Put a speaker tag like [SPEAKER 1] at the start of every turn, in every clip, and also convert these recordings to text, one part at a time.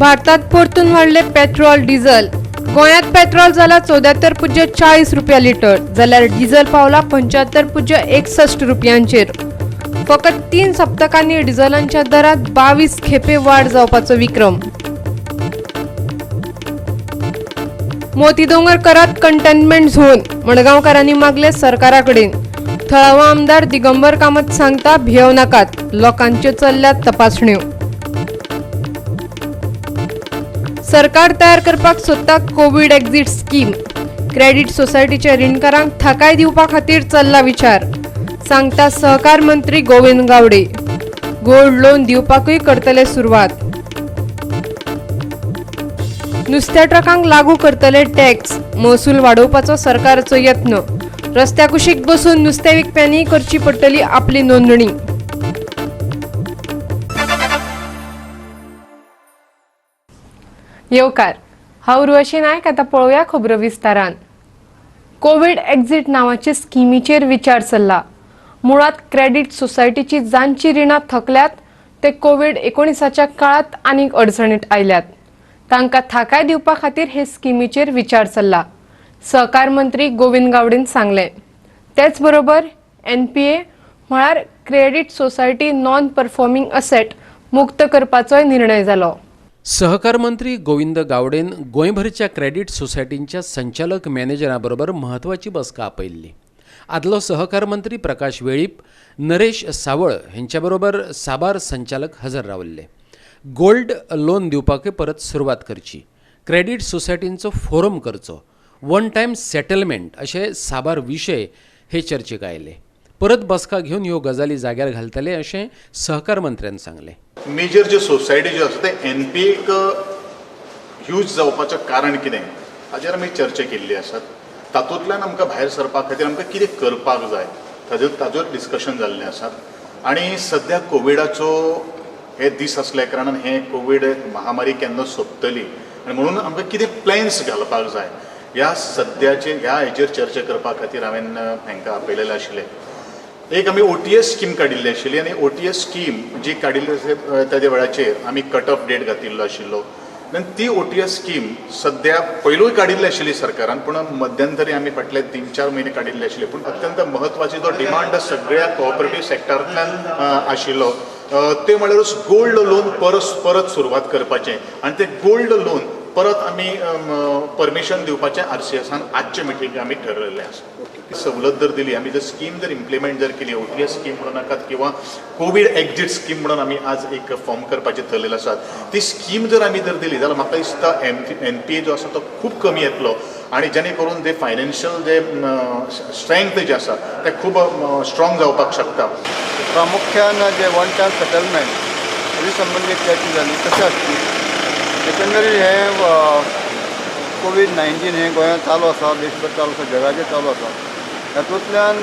[SPEAKER 1] भारतात परतून वाडले petrol diesel. गोंयांत पेट्रोल जाला 74.40 रुपया लिटर, जाल्यार डिझल पावला 75.61 रुपयांचेर. फकत 3 सप्तकांनी डिझलांच्या दरात 22 खेपे वाड जावपाचो विक्रम. मोतीदोंगर करात कंटेनमेंट झोन, मडगांवकारांनी मागले सरकारा कडेन. थळावो आमदार दिगंबर कामत सांगता, भियेव नाकात, लोकांच्यो चल्ल्यात तपासण्यो. सरकार तयार करपाक सोदता कोवीड एक्झिट स्कीम. क्रेडिट सोसायटीच्या रिणकारांक थाकाय दिवपा खातीर चल्ला विचार, सांगता सहकार मंत्री गोविंद गावडे. गोल्ड लोन दिवपाकूय करतले सुरवात. नुस्त्या ट्रकांक लागू करतले टॅक्स, महसूल वाडोवपाचो सरकाराचो यत्न. रस्त्या कुशीक बसून नुस्तें विकप्यांनी करची पडटली आपली नोंदणी. येवकार, हांव उर्वशी नायक. आतां पळोवया खबरो विस्तारान. कोवीड एक्झिट नांवाचे स्किमीचेर विचार चल्ला. मुळात क्रेडिट सोसायटीची जांची रिणां थकल्यात ते कोवीड 19च्या काळात आनीक अडचणीत आयल्यात. तांकां थाकाय दिवपा खातीर हे स्किमीचेर विचार चल्ला, सहकार मंत्री गोविंद गावडेन सांगलें. तेच बरोबर एनपीए म्हळ्यार credit society non performing asset मुक्त करपाचोय निर्णय जालो.
[SPEAKER 2] सहकार मंत्री गोविंद गावडेन गोंयभरच्या क्रेडिट सोसायटींच्या संचालक मॅनेजरा बरोबर म्हत्वाची बसका आपयल्ली. आदलो सहकार मंत्री प्रकाश वेळीप, नरेश सावळ हेंच्या बरोबर साबार संचालक हजर रावल्ले. गोल्ड लोन दिवपाकय परत सुरवात करची, क्रेडिट सोसायटींचो फोरम करचो, वन टायम सेटलमेंट अशे साबार विशय हे चर्चेक आयले. परत बसका घेवन ह्यो गजाली जाग्यार घालतले अशें सहकार मंत्र्यान सांगलें.
[SPEAKER 3] मेजर ज्यो सोसायटी ज्यो आसा ते एन पी एक ह्यूज जावपाचें कारण कितें हाजेर आमी चर्चा केल्ली आसात. तातूंतल्यान आमकां भायर सरपा खातीर आमकां कितें करपाक जाय ताजेर डिस्कशन जाल्लें आसात. आनी सद्या कोविडाचो हे दीस आसल्या कारणान हे कोवीड महामारी केन्ना सोंपतली आनी म्हणून आमकां कितें प्लॅन्स घालपाक जाय ह्या सद्याचे ह्या हेजेर चर्चा करपा खातीर हांवें हांकां आपयलेलें आशिल्लें. एक आमी ओटीएस स्कीम काडिल्ली आशिल्ली आनी ओटीएस स्कीम जी काडिल्ली आसा त्या वेळाचेर आमी कट ऑफ डेट घातिल्लो आशिल्लो. आनी ती ओटीएस स्कीम सद्या पयलूय काडिल्ली आशिल्ली सरकारान, पूण मध्यंतरी आमी फाटले 3-4 म्हयने काडिल्ली आशिल्ली. पूण अत्यंत म्हत्वाची जो डिमांड सगळ्या कोऑपरेटीव सेक्टरांतल्यान आशिल्लो ते म्हळ्यारूच गोल्ड लोन परत सुरवात करपाचें आनी ते गोल्ड लोन परत आमी परमिशन दिवपाचें आरसीएसान आजचे मिटींगेक आमी ठरयल्लें आसा. सवलत जर दिली आमी, जर स्कीम जर इम्प्लिमेंट जर केली, ओटीएस स्कीम म्हणून नाकात किंवा कोवीड एक्झिट स्कीम म्हणून आमी आज एक फॉर्म करपाचें थरलेलें आसा, ती स्कीम जर आमी जर दिली जाल्यार म्हाका दिसता एन पी ए जो आसा तो खूब कमी येतलो आनी जेणे करून जे फायनान्शियल जे स्ट्रेंथ जे आसा ते खूब स्ट्रॉंग जावपाक शकता.
[SPEAKER 4] प्रामुख्यान जे वन टायम सेटलमेंट हेजे संबंदीत चर्चा जाली. कशें आसची एकंदरीत हें कोवीड 19 हें गोंयांत चालू आसा, देशभर चालू आसा, जगाचेर चालू आसा. तातूंतल्यान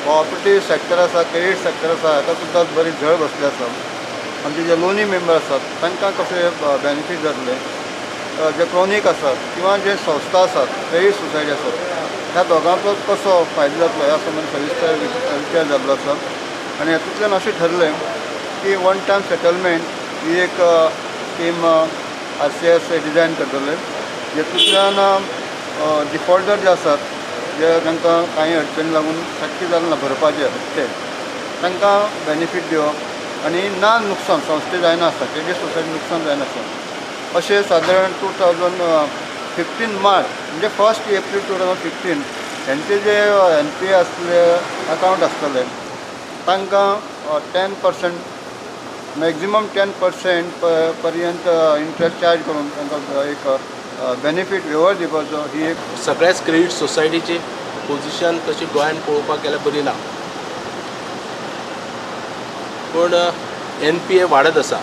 [SPEAKER 4] कोऑपरेटीव सेक्टर आसा, क्रेडीट सेक्टर आसा, हाका सुद्दां बरी झळ बसली आसा. आमचे जे लोनी मेंबर आसात तांकां कशें बेनिफीट जातलें, जे क्रॉनीक आसात किंवा जे संस्था आसात, क्रेडीट सोसायटी आसात, ह्या दोगांचो कसो फायदो जातलो ह्या संबंद सविस्तर विचार जाल्लो आसा. आनी हातूंतल्यान अशें ठरलें की वन टायम सेटलमेंट ही एक स्कीम आरसीएस डिजायन करतले, जेतूंतल्यान डिफॉल्टर जे आसात, जे तांकां कांय अडचणी लागून शक्य जालें ना भरपाचे हप्ते, तांकां बेनिफीट दिवप आनी ना नुकसान संस्थे जायना आसता, क्रेडीट सोसायटी नुकसान जायना आसता. अशें सादारण 2015 मार्च म्हणजे 1 एप्रील 2015 हेंचे जे एन पी ए आसले अकावंट आसतले तांकां 10%, मॅक्झिमम 10% पर्यंत इंट्रस्ट चार्ज करून तांकां एक बेनिफीट वेवर दिवपाचो ही एक
[SPEAKER 5] सगळ्याच क्रेडीट सोसायटीची पोझिशन तशी गोंयांत पळोवपाक गेल्यार बरी ना, पूण एन पी ए वाडत आसा.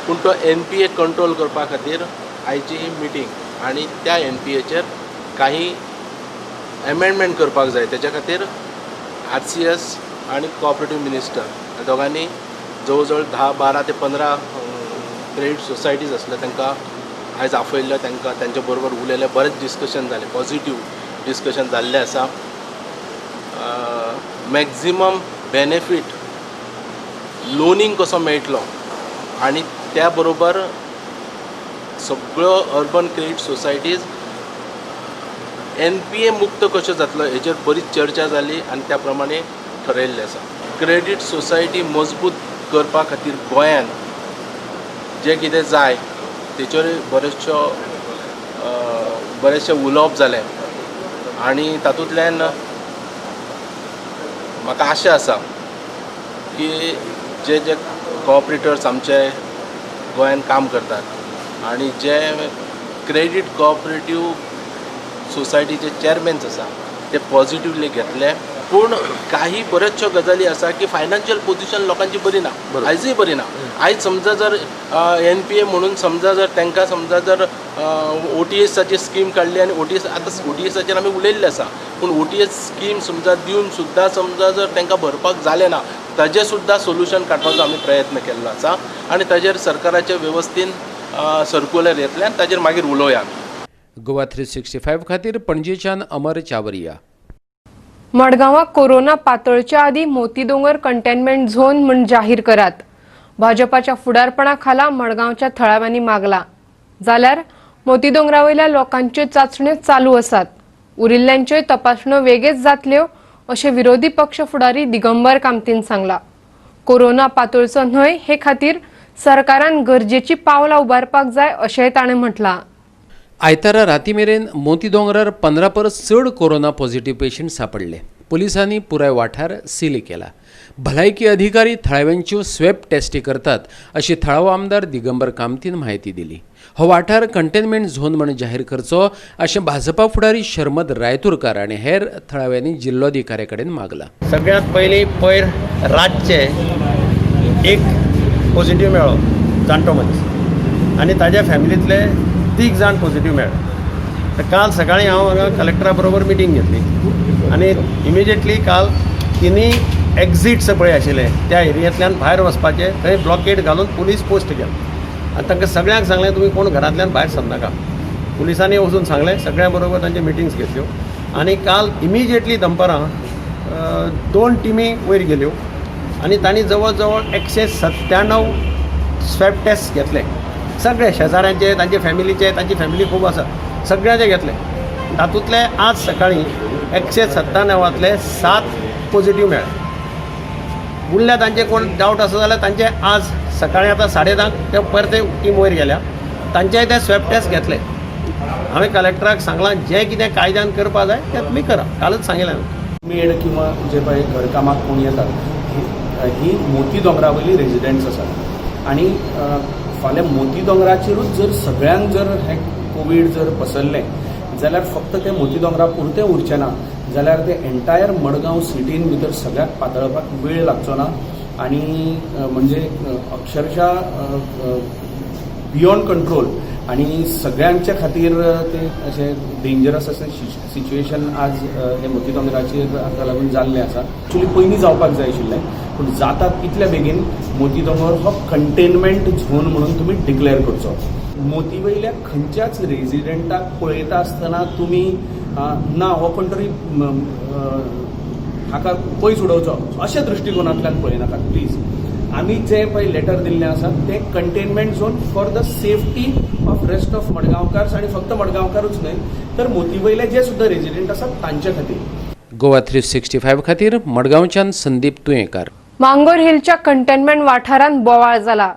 [SPEAKER 5] पूण तो एन पी ए कंट्रोल करपा खातीर आयची ही मिटींग आनी त्या एन पी एचेर काही एमेंडमेंट करपाक जाय. तेच्या खातीर आरसीएस आनी कोऑपरेटीव मिनिस्टर ह्या दोगांनी जवळ जवळ 10, 12 ते 15 क्रेडीट सोसायटीज आसले तांकां आयज आपयल्ले, तांकां तांच्या बरोबर उलयले. बरेंच डिस्कशन जालें, पॉझिटीव डिस्कशन जाल्लें आसा. मॅक्झिमम बेनिफीट लोनींग कसो मेळटलो आनी त्या बरोबर सगळ्यो urban credit societies NPA मुक्त कश्यो जातलो हेचेर बरीच चर्चा जाली आनी त्या प्रमाणे ठरयल्लें आसा. क्रेडीट सोसायटी मजबूत करपा खातीर गोंयान जें कितें जाय तेचेर बरेचशें उलोवप जालें आनी तातूंतल्यान म्हाका आशा आसा की जे जे कॉपरेटर्स आमचे गोंयान काम करतात आनी जे क्रेडीट कॉपरेटीव सोसायटीचे चेअरमॅन्स आसा ते पॉजिटिवली घेतले. पूण काही बऱ्याचश्यो गजाली आसा की फायनान्शियल पोजिशन लोकांची बरी ना, आयजूय बरी ना. आयज समजा जर एनपीए म्हणून समजा जर तांकां समजा जर ओटीएसाची स्कीम काडली आनी ओटीएस आतां ओटीएसाचेर आमी उलयल्ले आसा, पूण ओटीएस स्कीम समजा दिवन सुद्दां समजा जर तांकां भरपाक जालें ना ताजें सुद्दां सोल्युशन काडपाचो आमी प्रयत्न केल्लो आसा आनी ताजेर सरकाराचे वेवस्थेन सर्कुलर येतलें आनी ताजेर मागीर उलोवया आमी.
[SPEAKER 2] गोवा 365 खातीर पणजेच्यान अमर चावरिया.
[SPEAKER 1] मडगांवां कोरोना पातळच्या आदीं मोतीदोंगर कंटेनमेंट झोन म्हूण जाहीर करात. भाजपाच्या फुडारपणा खाला मडगांवच्या थळाव्यांनी मागला. जाल्यार मोतीदोंगरावयल्या लोकांच्यो चांचण्यो चालू आसात, उरिल्ल्यांच्योय तपासण्यो वेगेच जातल्यो अशें विरोधी पक्ष फुडारी दिगंबर कामतीन सांगला. कोरोना पातळचो न्हय हे खातीर सरकारान गरजेची पावलां उबारपाक जाय अशेंय ताणें म्हटलां.
[SPEAKER 2] आयतारा राती मेरेन मोती दोंगरार 15 परस चड कोरोना पॉझिटिव्ह पेशंट सापडले. पुलिसांनी पुराय वाठार सील केला. भलायकी अधिकारी थळाव्यांच्यो स्वॅब टेस्टी करतात अशी थळावो आमदार दिगंबर कामतीन म्हायती दिली. हो वाठार कंटेनमेंट झोन म्हण जाहीर करचो अशें भाजपा फुडारी शर्मद रायतुरकार आनी हेर थळाव्यांनी जिल्लोधिकाऱ्या कडेन मागला.
[SPEAKER 6] सगळ्यात पयलीं पयर रातचे एक पॉझिटिव्ह मेळ्ळो जाणटो मनीस आनी ताज्या फॅमिलींतले 3 जाण पॉझिटिव्ह मेळ्ळे. तर काल सकाळी हांव हांगा कलेक्टरा बरोबर मिटींग घेतली आनी इमिजिएटली काल तिनूय एक्झिट्स पळय आशिल्ले त्या एरियेंतल्यान भायर वचपाचे थंय ब्लॉकेड घालून पुलीस पोस्ट केले आनी तांकां सगळ्यांक सांगलें तुमी कोण घरांतल्यान भायर सरनाका. पुलिसांनी वचून सांगलें, सगळ्यां बरोबर तांचे मिटिंग्स घेतल्यो आनी काल इमिजिएटली दनपारां 2 टिमी वयर गेल्यो आनी तांणी जवळ जवळ 197 स्वॅब टेस्ट घेतले. सगळे शेजाऱ्यांचे, तांचे फॅमिलीचे, तांची फॅमिली खूब आसा, सगळ्यांचे घेतले. तातूंतले आज सकाळीं 197 7 पॉझिटिव्ह मेळ्ळे. उरल्या तांचे कोण डावट आसा जाल्यार तांचे आज सकाळीं आतां 10:30 ते परते टीम वयर गेल्या, तांचेय ते स्वॅब टेस्ट घेतले. हांवें कलेक्टराक सांगलां जें कितें कायद्यान करपा जाय तें तुमी करा, कालच सांगिल्लें हांवें.
[SPEAKER 7] मेड किंवा जे पळय घरकामाक कोण येतात ही मोती दोंगरा वयली रेजिडंट्स आसात आनी फाल्यां मोती दोंगराचेरूच जर सगळ्यांक जर हें कोवीड जर पसरलें जाल्यार फक्त तें मोती दोंगरा पुरतें उरचें ना, जाल्यार तें एन्टायर मडगांव सिटीन भितर सगळ्याक पातळपाक वेळ लागचो ना आनी म्हणजे अक्षरशः बियोंड कंट्रोल आनी सगळ्यांच्या खातीर ते अशें डेंजरस अशें सिच्युएशन आज हे मोती दोंगराचेर हाका लागून जाल्लें आसा. एक्चुली पयलीं जावपाक जाय आशिल्लें, पूण जाता तितल्या बेगीन मोती दोंगर हो कंटेनमेंट झोन म्हणून तुमी डिक्लेअर करचो. मोती वयल्या खंयच्याच रेजिडंटाक पळयता आसतना तुमी ना हो कोण तरी हाका पयस उडोवचो अशा दृश्टिकोनांतल्यान पळयनाकात प्लीज. आमी जे पळय लेटर दिल्लें आसा तें containment zone for the safety of rest of मडगांवकार्स आनी फक्त मडगांवकारूच न्हय तर मोती वयले जे सुद्दां रेजिडंट आसात तांचे खातीर.
[SPEAKER 2] गोवा 365 खातीर मडगांवच्यान संदीप तुयेंकार.
[SPEAKER 1] मांगोर हिलच्या कंटेनमेंट वाठारांत बोवाळ जाला.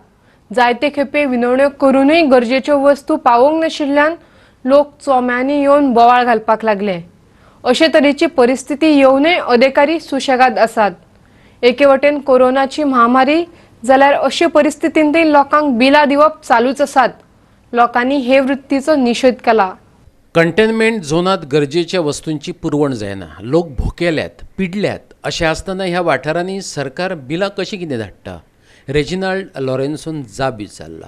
[SPEAKER 1] जायते खेपे विनवण्यो करूनय गरजेच्यो वस्तू पावोवंक नाशिल्ल्यान लोक चोम्यांनी येवन बोवाळ घालपाक लागले. अशे तरेची परिस्थिती येवनय अधिकारी सुशेगाद आसात. एके वटेन कोरोनाची महामारी जाल्यार अशे परिस्थितींतय लोकांक बिलां दिवप चालूच आसात. लोकांनी हे वृत्तीचो निशेध केला.
[SPEAKER 2] कंटेनमेंट झोनात गरजेच्या वस्तूंची पुरवण जायना, लोक भुकेल्यात, पिडल्यात. अशें आसतना ह्या वाठारांनी सरकार बिलां कशीं कितें धाडटा? रेजिनाल्ड लॉरेन्सोन जाब विचारला.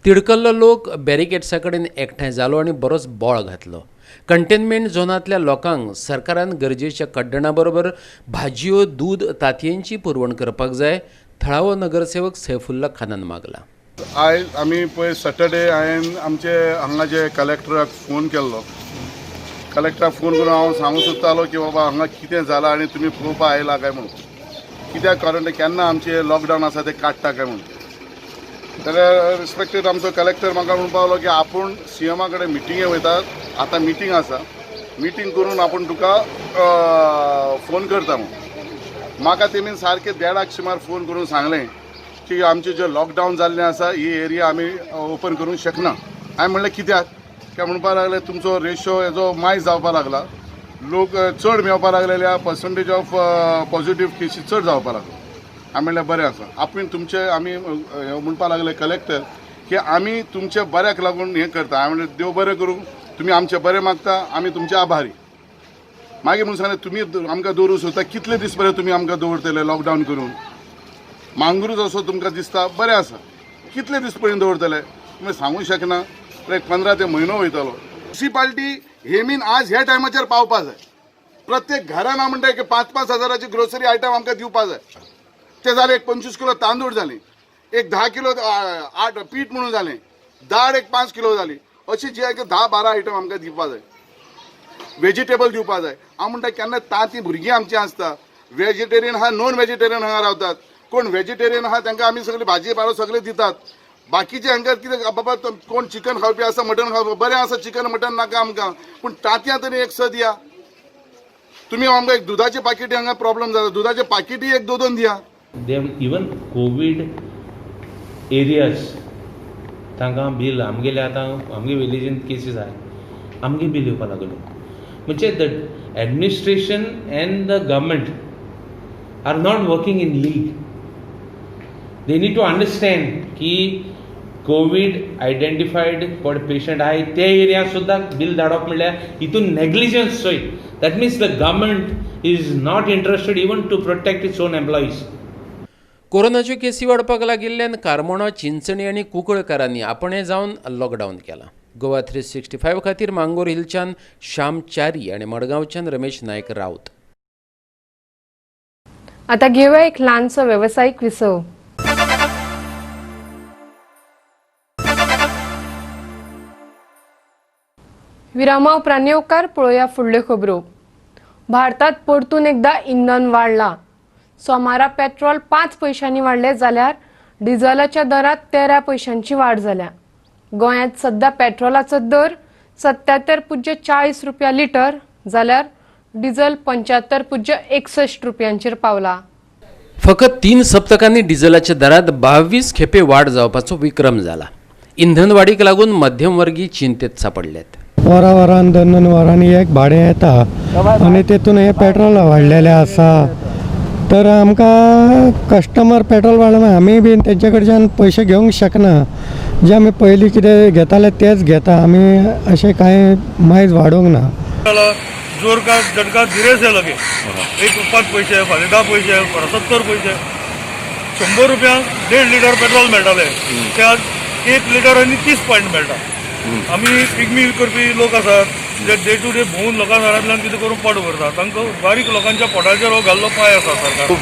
[SPEAKER 2] तिडकल्लो लोक बॅरिकेड्सा कडेन एकठांय जालो आनी बरोच बोळ घातलो. कंटेनमेंट झोनांतल्या लोकांक सरकारान गरजेच्या कड्डणा बरोबर भाजयो, दूद, तांतयांची पुरवण करपाक जाय, थळावो नगरसेवक सैफुल्ला खानान मागला.
[SPEAKER 8] आयज आमी पयर सॅटर्डे हांवें आमचे हांगा जे कलेक्टराक फोन केल्लो. कलेक्टराक फोन करून हांव सांगूंक सोदतालो की बाबा हांगा कितें जालां आनी तुमी पळोवपा आयला काय म्हणून, कित्याक कारण ते केन्ना आमचें लॉकडावन आसा तें काडटा काय म्हणून. जाल्यार रिस्पेक्टेड आमचो कलेक्टर म्हाका म्हणपाक लागलो की आपूण सीएमा कडेन मिटिंगे वयतात, आतां मिटींग आसा, मिटींग करून आपूण तुका फोन करता म्हणून. म्हाका तेमी सारकें देडाक सुमार फोन करून सांगलें की आमचें जें लॉकडावन जाल्लें आसा ही एरिया आमी ओपन करूंक शकना. हांवें म्हणलें कित्याक? काय म्हणपाक लागले तुमचो रेशो हेजो मायज जावपाक लागला, लोक चड मेळपाक लागलेले, पर्संटेज ऑफ पॉझिटीव केसी चड जावपाक लागलो. हांवें म्हणलें बरें आसा, आपूण तुमचे आमी म्हणपाक लागले कलेक्टर की आमी तुमच्या बऱ्याक लागून हें करता. हांवें म्हणलें देव बरें करूं, तुमी आमचें बरें मागता, आमी तुमचे आभारी. मागीर म्हणून सांगलें तुमी आमकां दवरूंक सोदता, कितले दीस पर्यंत तुमी आमकां दवरतले लॉकडावन करून? मांगरूच असो तुमकां दिसता बरें आसा, कितले दीस पर्यंत दवरतले तुमी सांगूंक शकना. एक 15 ते म्हयनो वयतलो. म्युनिसिपालिटी हेमीन आज ह्या टायमाचेर पावपा जाय. प्रत्येक घरान हांव म्हणटा की 5-5 हजाराची ग्रोसरी आयटम आमकां दिवपा जाय. ते जाले एक 25 किलो तांदूळ जाली, एक 10 किलो 8 पीठ म्हणून जालें, दाळ एक 5 किलो जाली, अशी जी आहे 10-12 आयटम आमकां दिवपा जाय. वेजिटेबल दिवपा जाय. हांव म्हणटा केन्ना तांती भुरगीं आमचीं आसता, वेजिटेरियन आहा, नॉन वेजिटेरियन हांगा रावतात, कोण वेजिटेरियन आहा तांकां आमी सगळी भाजी पालो सगळें दितात. बाकीचे हांकां कितें बाबा कोण चिकन खावपी आसा, मटन खावपी बरें आसा, चिकन मटन नाका आमकां, पूण तांतयां तरी एक स दिया तुमी आमकां. एक दुदाचे पाकीट हांगा प्रॉब्लम जाता, दुदाचे पाकीटय एक 2-2 दिया.
[SPEAKER 9] They even Covid areas तांकां बील आमगेले आतां आमगे विलेजीन केसीस आहाय, आमगे बील येवपा लागले. म्हणजे the administration and the government are not working in league. They need to understand की कोवीड आयडेंटिफायड कोण पेशंट आहाय ते एरिया सुद्दां बील धाडप म्हणल्यार हितून नेग्लिजन्स चोय. That means the government is not interested even to protect its own employees.
[SPEAKER 2] कोरोनाच्यो केसी वाडपाक लागिल्ल्यान कारमोणा, चिंचणी आनी कुंकळकारांनी आपणें जावन लॉकडावन केलां. गोवा 365 खातीर मांगोर हिलच्यान श्याम च्यारी आनी मडगांवच्यान रमेश नायक राऊत.
[SPEAKER 1] आता घेऊया एक ल्हानसो वेवसायीक विसव. विरामा उपरांत येवकार पळोवया फुडल्यो खबरो. भारतात परतून एकदा इंधन वाडलां. सोमारा पेट्रोल 5 पयशांनी वाडलें जाल्यार डिझलाच्या दरांत 13 पयशांची वाड जाल्या. गोंयांत सद्या पेट्रोलाचो दर 77.40 रुपया लिटर जाल्यार डिझल 75.61 रुपयांचेर पावला.
[SPEAKER 2] फकत 3 सप्तकांनी डिझलाच्या दरात 22 खेपे वाड जावपाचो विक्रम जाला. इंधन वाडीक लागून मध्यमवर्गीय चिंतेत सापडल्यात.
[SPEAKER 10] वरां वरान 2-2 वरांनी एक भाडें येता आनी तेतून हें पेट्रोल वाडलेलें आसा. तर आमकां कस्टमर पेट्रोल वाडला, आमी बीन तेंचे कडच्यान पयशे घेवंक शकना. जे आमी पयलीं कितें घेताले तेच घेता आमी, अशें कांय मायज वाडोवंक ना.
[SPEAKER 11] जोर का झटका धीरे से लगे, एक 5 पैसे, फाल्यां 10 पैसे, परत 70 पैसे. 100 रुपयांक 1.5 लिटर पेट्रोल मेळटालें, ते आज 1 लिटर आनी 30 पॉयंट मेळटा. आमी पिगमी करपी लोक आसात जे डे टू डे भोंवून लोकां घरांतल्यान कितें करून पोट भरता, तांकां बारीक लोकांच्या पोटाचेर हो घाल्लो पांय आसा सरकार.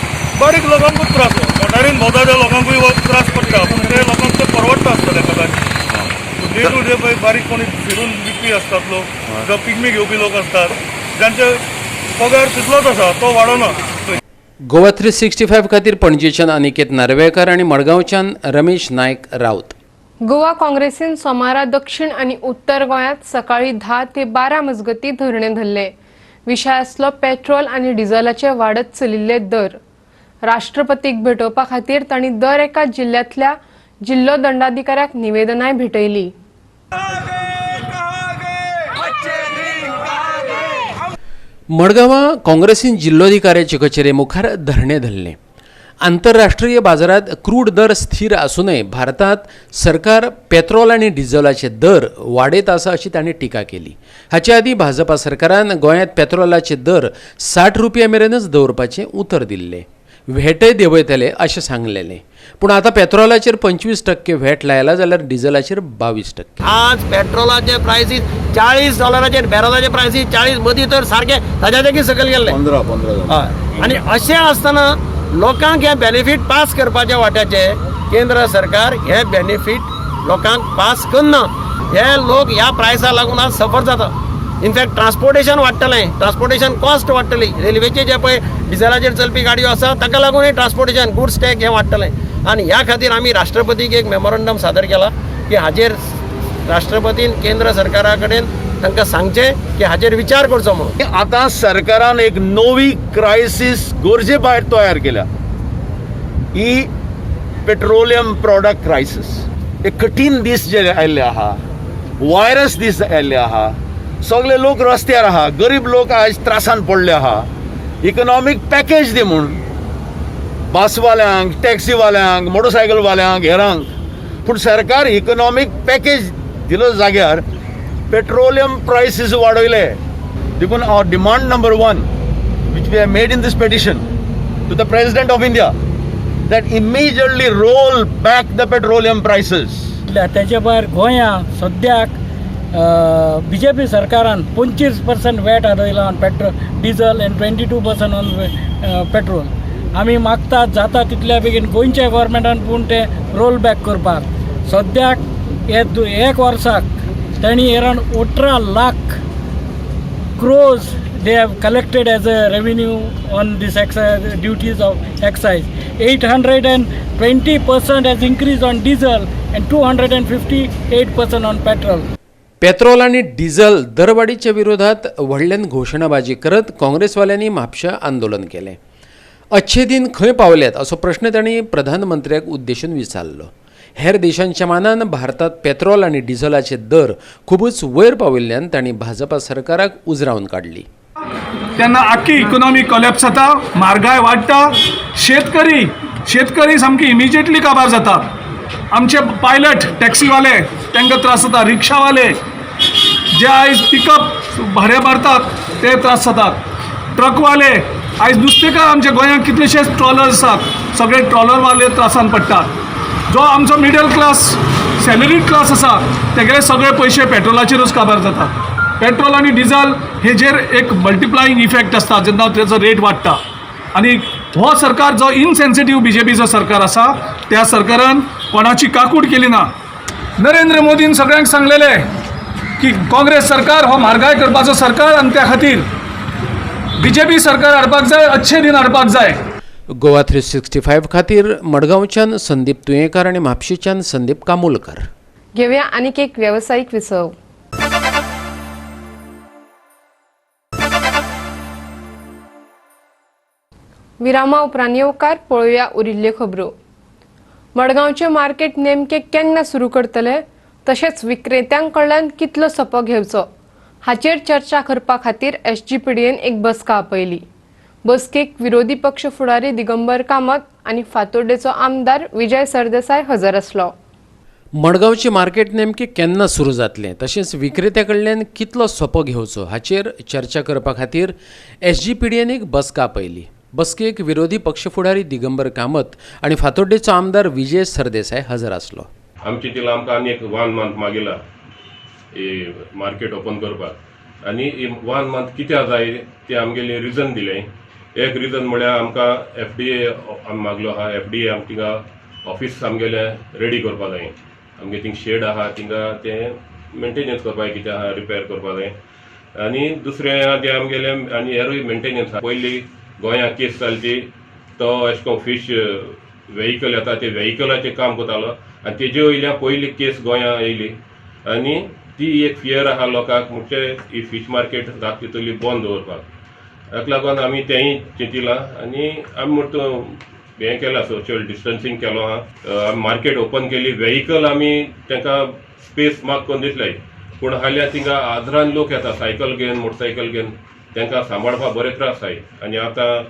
[SPEAKER 11] बारीक लोकांक खूब त्रास हो, मोटारीन भोंवता त्या लोकांकूय हो त्रास पडटा, पूण ते लोकांक ते परवडटा आसतले कदाचित. डे टू डे पळय बारीक कोणी फिरून विकपी आसतात लोक, जावं पिगमी घेवपी लोक आसतात, जांचे पगार तितलोच आसा तो वाडना.
[SPEAKER 2] गोवा 365 खातीर पणजेच्यान अनिकेत नार्वेकर आनी मडगांवच्यान रमेश नायक राऊत.
[SPEAKER 1] गोवा काँग्रेसीन सोमारा दक्षिण आनी उत्तर गोंयांत सकाळी 10 ते 12 मजगती धरणे धरले. विशय आसलो पेट्रोल आनी डिझलाचे वाडत चलिल्ले दर. राष्ट्रपतीक भेटोवपा खातीर तांणी दर एका जिल्ल्यांतल्या जिल्लो दंडाधिकाऱ्याक निवेदनाय भेटयली.
[SPEAKER 2] मडगांवां काँग्रेसीन जिल्लोधिकाऱ्याचे कचेरे मुखार धरणे धरले. आंतरराष्ट्रीय बाजारात क्रूड दर स्थिर आसूनय भारतात सरकार पेट्रोल आनी डिझलाचे दर वाडयत आसा अशी तांणी टिका केली. हाचे आदीं भाजपा सरकारान गोंयांत पेट्रोलाचे दर 60 रुपया मेरेनच दवरपाचें उतर दिल्लें, व्हॅटय देंवयतले अशें सांगलेलें, पूण आतां पेट्रोलाचेर 25% व्हॅट लायला जाल्यार डिझलाचेर 22%.
[SPEAKER 6] आज पेट्रोलाचे प्रायसीस $40 बॅरलाचे प्रायसीस 40 मदीं तर सारके ताज्या जागी सकयल गेल्ले
[SPEAKER 4] 15-15.
[SPEAKER 6] हय. आनी अशें आसतना लोकांक हे बेनिफीट पास करपाच्या वाट्याचे केंद्र सरकार हे बेनिफीट लोकांक पास करना. हे लोक ह्या प्रायसा लागून आज सफर जाता. इनफॅक्ट ट्रान्सपोर्टेशन वाडटलें, ट्रान्सपोर्टेशन कॉस्ट वाडटली. रेल्वेचे जे पळय डिझलाचेर चलपी गाडयो आसा ताका लागूनय ट्रान्सपोर्टेशन गुड्स टॅक्स हें वाडटलें. आनी ह्या खातीर आमी राष्ट्रपतीक एक मेमोरंडम सादर केला की हाजेर राष्ट्रपतीन केंद्र सरकारा कडेन तांकां सांगचें की हाजेर विचार करचो म्हणून.
[SPEAKER 12] आतां सरकारान एक नवी क्रायसीस गरजे भायर तयार केल्या, ही पेट्रोलियम प्रॉडक्ट क्रायसीस. एक कठीण दीस जे आयिल्ले आहा, व्हायरस दीस आयिल्ले आहा, सगळे लोक रस्त्यार आहा, गरीब लोक आयज त्रासान पडले आहा. इकनॉमीक पॅकेज दी म्हूण बसवाल्यांक, टॅक्सीवाल्यांक, मोटरसायकलवाल्यांक, हेरांक. पूण सरकार इकनॉमीक पॅकेज दिलो जाग्यार पेट्रोलियम प्रायसीस वाडयले. देखून our demand number 1 which we have made in this petition to the President of India that immediately roll back the petroleum prices.
[SPEAKER 13] त्याच्या भायर गोंया सद्याक बीजेपी सरकारान 25% वॅट वाडयला on petrol diesel and 22% on petrol. आमी मागतात जाता तितल्या बेगीन गोंयच्या गव्हर्मेंटान पूण ते रोल बॅक करपाक. सद्याक हे एक वर्साक तांणी around 18 lakh crores they have collected as a revenue on this excise, duties of excise. 820% has increased on diesel and 258% on petrol.
[SPEAKER 2] Petrol आनी डिझल दरवाडीच्या विरोधात व्हडल्यान घोशणाबाजी करत काँग्रेसवाल्यांनी म्हापशा आंदोलन केलें. अच्छे दिन खंय पावल्यात असो प्रश्न तांणी प्रधानमंत्र्याक उद्देशून विचारलो. हेर देशांच्या मानान भारतात पेट्रोल आनी डिझलाचे दर खुबूच वयर पाविल्ल्यान तांणी भाजपा सरकाराक उजरावन काडली.
[SPEAKER 14] तेन्ना आख्खी इकोनॉमी कोलॅप्स जाता, म्हारगाय वाडटा, शेतकरी सामकी इमिजिएटली काबार जाता. आमचे पायलट टॅक्सीवाले तांकां त्रास जाता, रिक्षावाले जे आयज पिकअप भाडें मारतात ते त्रास जातात, ट्रकवाले आयज नुस्तेकार आमच्या गोंयांत कितलेशेच ट्रॉलर्स आसात, सगळे ट्रॉलरवाले त्रासान पडटात. जो आमचो मिडल क्लास सॅलरीड क्लास आसा तेगेले सगळे पयशे पेट्रोलाचेरूच काबार जातात. पेट्रोल आनी डिझल हेजेर एक मल्टिप्लायींग इफेक्ट आसता जेन्ना तेजो रेट वाडटा. आनी हो सरकार जो इनसेन्सिटीव बीजेपीचो सरकार आसा त्या सरकारान कोणाची काकूट केली ना. नरेंद्र मोदीन सगळ्यांक सांगलेलें की काँग्रेस सरकार हो म्हारगाय करपाचो सरकार आनी त्या खातीर बीजेपी सरकार हाडपाक जाय, अच्छे दिन हाडपाक जाय.
[SPEAKER 2] गोवा 365 खातीर मडगांवच्यान संदीप तुयेंकार आनी म्हापशेंच्यान संदीप कामोलकर.
[SPEAKER 1] घेवया आनीक एक वेवसायीक विसव. विरामा उपरांत येवकार पळोवया उरिल्ल्यो खबरो. मडगांवचें मार्केट नेमकें केन्ना सुरू करतले तशेंच विक्रेत्यां कडल्यान कितलो सोपो घेवचो हाचेर चर्चा करपा खातीर एसजीपीडीएन एक बसका आपयली. बसकेक विरोधी पक्ष फुडारी दिगंबर कामत आनी फातोर्डेचो आमदार विजय सरदेसाय हजर आसलो.
[SPEAKER 2] मडगांवचें मार्केट नेमकें केन्ना सुरू जातलें तशेंच विक्रेत्या कडल्यान कितलो सोपो घेवचो हाचेर चर्चा करपा खातीर एसजीपीडीएन एक बसका आपयली. बसकेक विरोधी पक्ष फुडारी दिगंबर कामत आनी फातोर्डेचो आमदार विजय सरदेसाय हजर आसलो.
[SPEAKER 15] आमची तिला आमकां आनी एक 1 मंथ मागिला मार्केट ओपन करपाक आनी 1 मंथ कित्याक जाय ते आमगेले रिजन दिलें. एक रिजन म्हळ्यार आमकां एफडीए आमी मागलो आहा, एफडीए आमकां थिंगा ऑफिस आमगेलें रेडी करपा जाय, आमगे थिंग शेड आहा थिंगा तें मेंटेनन्स करपा जाय, कितें आहा रिपेर करपा जाय. आनी दुसरें आहा तें आमगेलें आनी हेरूय मेंटेनन्स आहा. पयलीं गोंयांत केस जाली ती तो अशें करून फिश वेहिकल येता ते वेहिकलाचें काम करतालो आनी तेजे वयल्यान पयली केस गोंयांत येयली आनी ती एक फियर आहा लोकांक म्हणजे ही फीश मार्केट जाता तितली बंद दवरपाक. ताका लागून आमी तेंय चिंतिलां आनी आमी म्हणटा हें केलां, सोशल डिस्टन्सींग केलो आहा, आमी मार्केट ओपन केली, वेहिकल आमी तांकां स्पेस माग करून दितले, पूण हाल्यां थिंगा हजारान लोक येता सायकल घेवन मोटरसायकल घेवन, तांकां सांबाळपाक बरे त्रास जाय. आनी आतां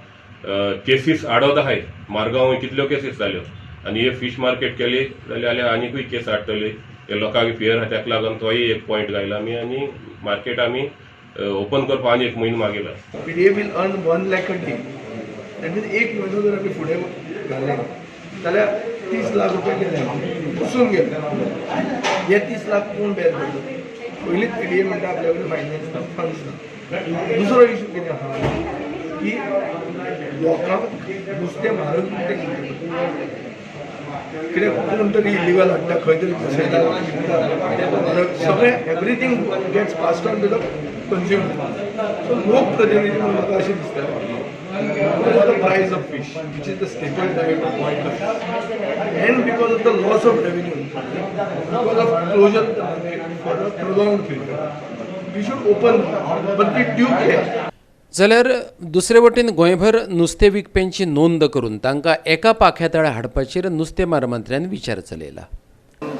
[SPEAKER 15] केसीस आडत आहाय, मारगांव कितल्यो केसीस जाल्यो आनी हे फीश मार्केट केली जाल्यार आनिकूय केस हाडटली, हे लोकांक फियर आहा, ताका लागून तोय एक पॉयंट घायला आमी आनी मार्केट आमी ओपन करपाक आनी एक म्हयनो मागिला.
[SPEAKER 16] PDA will earn 1 lakh a day. That means एक म्हयनो जर आमी फुडें घाले जाल्यार 30 लाख रुपया गेले, वसून गेले. हे 30 लाख कोण बेर करतलो? पयलींच पीडीए म्हणटा आपल्या कडेन फायनान्स ना, फंड्स ना. दुसरो इशू कितें आहा की लोकांक नुस्तें म्हारग विकतें घेवचें पडटा. कित्याक कोण तरी इलिगल हाडटा, खंय तरी बसयता, सगळें everything gets passed on to the consumer. So लोकप्रतिनिधी म्हणून म्हाका अशें दिसता, because of the price of fish, which is the staple diet of Goenkars, and because of the loss of revenue, because of closure of the market for a prolonged period, we should open, but with due care.
[SPEAKER 2] जाल्यार दुसरे वटेन गोंयभर नुस्तें विकप्यांची नोंद करून तांकां एका पाख्या तळा हाडपाचेर नुस्तेमार मंत्र्यान विचार चलयला.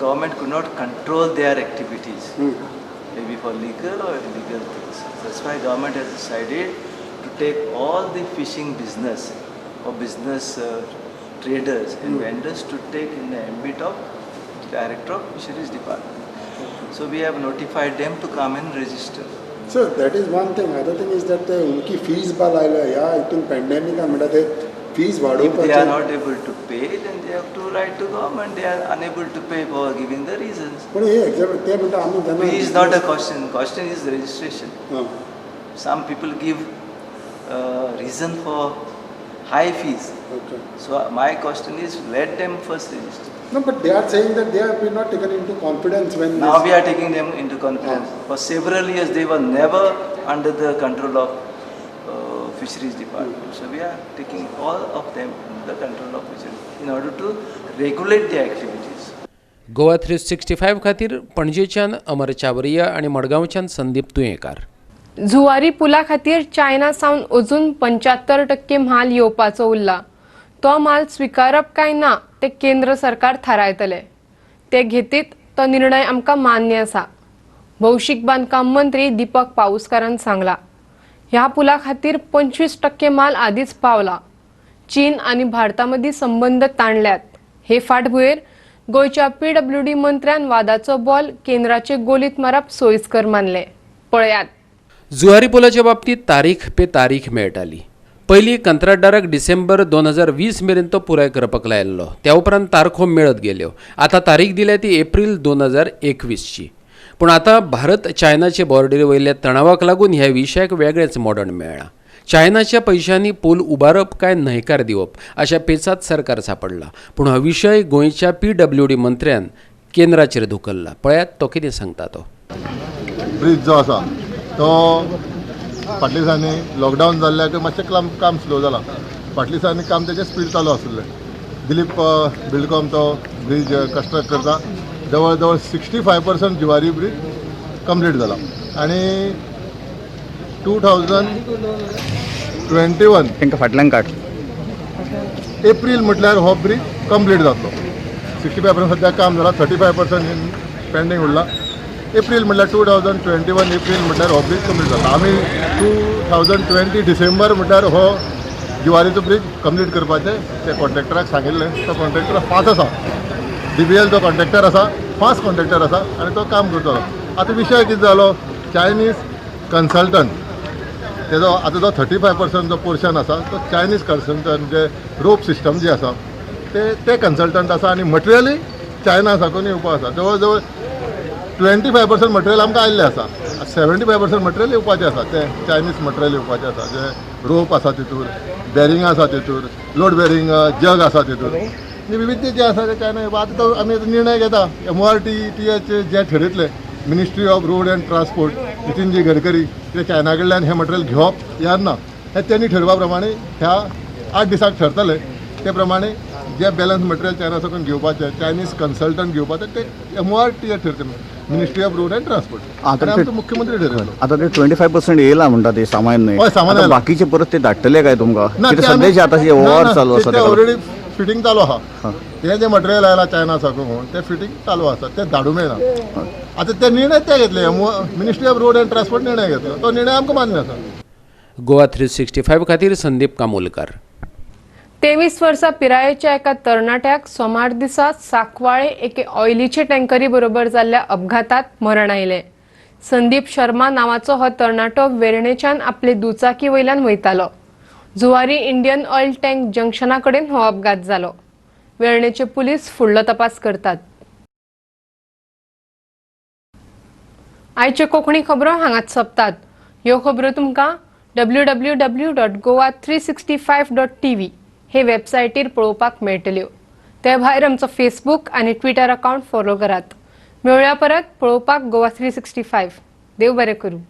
[SPEAKER 17] Government could not control their activities, maybe for legal or illegal things. That's why government has decided to take all the fishing business or business traders and vendors to take in the ambit of Director of Fisheries Department. So we have notified them to come and register.
[SPEAKER 18] Sir, that is one thing. Other thing is that ते उनकी fees बा लायल्या ह्या हितून पॅन्डेमिका म्हणटा ते fees
[SPEAKER 17] If they are
[SPEAKER 18] वाडोवपाचे.
[SPEAKER 17] Not able to pay, then they have to write to government. They are unable to pay for giving the reasons.
[SPEAKER 18] पण हे एक्झॅक्ट ते म्हणटा आमी जेन्ना
[SPEAKER 17] Fee is not a question. Question is registration. Some people give reason for high fees. So my question is, let them first register.
[SPEAKER 18] No, but they are saying that they have been not taken into confidence when
[SPEAKER 17] Now
[SPEAKER 18] this
[SPEAKER 17] we are taking them into confidence. For several years they were never under the control of Fisheries Department. So we are taking all of them under the control of fisheries in order to regulate their activities.
[SPEAKER 2] Goa 365 खातीर पणजेच्यान अमर चावरिया आनी मडगांवच्यान संदीप तुयेंकार.
[SPEAKER 1] जुवारी पुला खातीर China सावन अजून 75% म्हाल येवपाचो उरला. तो म्हाल स्विकारप काय ना ते केंद्र सरकार थारायतले. ते घेतीत तो निर्णय आमकां मान्य आसा, भौशीक बांदकाम मंत्री दीपक पाऊसकारान सांगला. ह्या पुला खातीर 25% माल आदींच पावला. चीन आनी भारता मदीं संबंद ताणल्यात. हे फाटभुंयेर गोंयच्या पीडब्ल्यूडी मंत्र्यान वादाचो बॉल केंद्राचे गोलीत मारप सोयीस्कर मानले. पळयात.
[SPEAKER 2] जुवारी पुलाच्या बाबतीत तारीख पे तारीख मेळटाली. पयलीं कंत्राटदाराक डिसेंबर 2020 मेरेन तो पुराय करपाक लायिल्लो. त्या उपरांत तारखो मेळत गेल्यो. आतां तारीख दिल्या ती एप्रील 2021ची. पूण आतां भारत चायनाचे बॉर्डरी वयल्या तणावाक लागून ह्या विशयाक वेगळेंच मोडण मेळ्ळां. चायनाच्या पयशांनी पूल उबारप काय न्हयकार दिवप अशा पेचात सरकार सांपडला. पूण हो विशय गोंयच्या पीडब्ल्यूडी मंत्र्यान केंद्राचेर धुकल्ला. पळयात तो कितें सांगता तो.
[SPEAKER 8] ब्रिज जो आसा तो फाटल्या दिसांनी लॉकडावन जाल्ल्याक मातशें काम स्लो जालां. फाटल्या दिसांनी काम तेजें स्पीड चालू आशिल्लें. दिलीप बिल्डकॉम तो ब्रिज कंस्ट्रक्ट करता. जवळ जवळ 65% जुवारी ब्रिज कंप्लीट जाला आनी 2021
[SPEAKER 19] तांकां फाटल्यान काड.
[SPEAKER 8] एप्रील म्हटल्यार हो ब्रिज कंप्लीट जातलो. 65% सद्याक काम जाला, 35% पेंडींग उरला. एप्रील म्हटल्यार 2021 एप्रील म्हटल्यार हो ब्रिज कंप्लीट जाता. आमी 2020 डिसेंबर म्हटल्यार हो जुवारीचो ब्रिज कंप्लीट करपाचें ते कॉन्ट्रॅक्टराक सांगिल्लें. तो कॉन्ट्रॅक्टर फास्ट आसा, DBL जो कॉन्ट्रॅक्टर आसा, फास्ट कॉन्ट्रॅक्टर आसा आनी तो काम करतलो. आतां विशय कितें जालो, चायनीज कन्सल्टंट तेजो आतां जो 35% जो पोर्शन आसा तो चायनीज कन्सल्टंट जे रोप सिस्टम जी आसा ते कन्सल्टंट आसा आनी मटेरियलूय चायना साकून येवपा आसा. जवळ जवळ 25% मटेरियल आमकां आयिल्लें आसा, 75% मटेरियल येवपाचें आसा. तें चायनीज मटेरियल येवपाचें आसा, जें रोप आसा तितूर, बेरींग आसा तितूर, लोड बेरींग जग आसा तितूर, विविध जे आसा ते चायना येवपा. आतां तो आमी निर्णय घेता. MORTTH जे ठरयतले, ministry of road and transport Nitin ji Gadkari ते चायना कडल्यान हें मटेरियल घेवप या ना हें तेणी ठरवा प्रमाणे ह्या 8 दिसांक ठरतलें. ते प्रमाणे जे बॅलन्स मटेरियल चायना साकून घेवपाचें, चायनीज कन्सल्टंट घेवपाचें, ते MORTH ठरतलें, ministry of road and transport. आनी आमचो मुख्यमंत्री ठरयतलो.
[SPEAKER 19] आतां ते 25% येयला म्हणटा ते सामान न्हय.
[SPEAKER 8] हय, सामान
[SPEAKER 19] आतां
[SPEAKER 8] येयलां.
[SPEAKER 19] बाकीचे परत ते धाडटले काय तुमकां?
[SPEAKER 8] ना,
[SPEAKER 19] कित्याक
[SPEAKER 8] ते आमी-
[SPEAKER 19] सद्याचे आतां जे
[SPEAKER 8] ना,
[SPEAKER 19] वॉर
[SPEAKER 8] ना,
[SPEAKER 19] चालू आसा
[SPEAKER 8] ते
[SPEAKER 19] तेका
[SPEAKER 8] ऑलरेडी फिटींग चालू आहा. हें जें मटेरियल आयलां चायना साकून तें फिटींग चालू आसा, तें धाडूं मेळना. आतां ते निर्णय ते घेतले, ministry of road and transport निर्णय घेतलो, तो निर्णय आमकां मान्य आसा.
[SPEAKER 2] गोवा 365 खातीर संदीप कामोलकार.
[SPEAKER 1] 23 वर्सां पिरायेच्या एका तरणाट्याक सोमार दिसा साकवाळे एके ऑयलीचे टँकरी बरोबर जाल्ल्या अपघातात मरण आयलें. संदीप शर्मा नांवाचो हो तरणाटो वेर्णेच्यान आपले दुचाकी वयल्यान वयतालो. जुवारी इंडियन ऑयल टँक जंक्शना कडेन हो अपघात जालो. वेर्णेचे पुलीस फुडलो तपास करतात. आयच्यो कोंकणी खबरो हांगाच सोंपतात. ह्यो खबरो तुमकां www.goa365.tv हे वेबसायटीर पळोवपाक मेळटल्यो. ते भायर आमचो फेसबूक आनी ट्विटर अकावंट फॉलो करात. मेळुया परत पळोवपाक गोवा 365. देव बरें करूं.